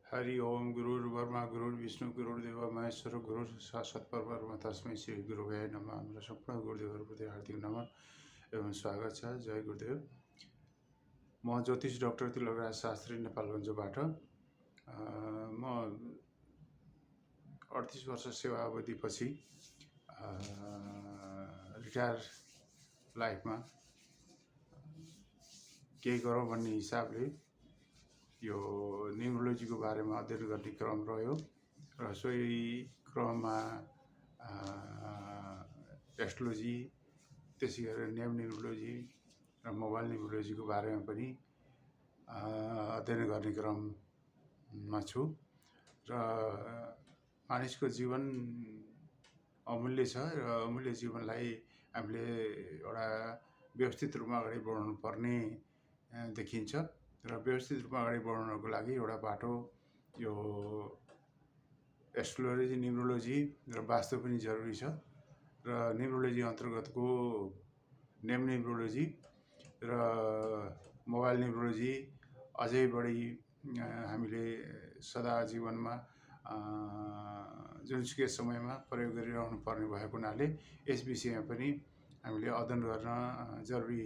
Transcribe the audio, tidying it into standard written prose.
हरि ओम गुरुर्ब्रह्मा गुरुर्विष्णु गुरुर्देव महेश्वर गुरु साक्षात् परब्रह्म तस्मै श्री गुरुवे नमः। हाम्रो सम्पूर्ण गुरुदेवहरूप्रति हार्दिक नमन एवं स्वागत छ। जय गुरुदेव। म ज्योतिष डाक्टर तिलकराज शास्त्री नेपालगञ्जबाट। म 38 वर्ष सेवा अवधिपछि रिटायर लाइफमा केही गरौँ भन्ने हिसाबले यो न्युरोलोजीको बारेमा अध्ययन गर्ने क्रम रह्यो र सोही क्रममा एस्ट्रोलोजी, त्यसै गरेर नेम न्युरोलोजी र मोबाइल न्युरोलोजीको बारेमा पनि अध्ययन गर्ने क्रममा छु। र मानिसको जीवन अमूल्य छ र अमूल्य जीवनलाई हामीले एउटा व्यवस्थित रूपमा अगाडि बढाउनु पर्ने देखिन्छ र व्यवस्थित रूपमा अगाडि बढाउनको लागि एउटा बाटो यो एस्ट्रोलोजी, न्युरोलोजी र वास्तु पनि जरुरी छ। र न्युरोलोजी अन्तर्गतको नेम न्युरोलोजी र मोबाइल न्युरोलोजी अझै बढी हामीले सदा जीवनमा जुनसुकै समयमा प्रयोग गरिरहनु पर्ने भएको हुनाले यस विषयमा पनि हामीले अध्ययन गर्न जरुरी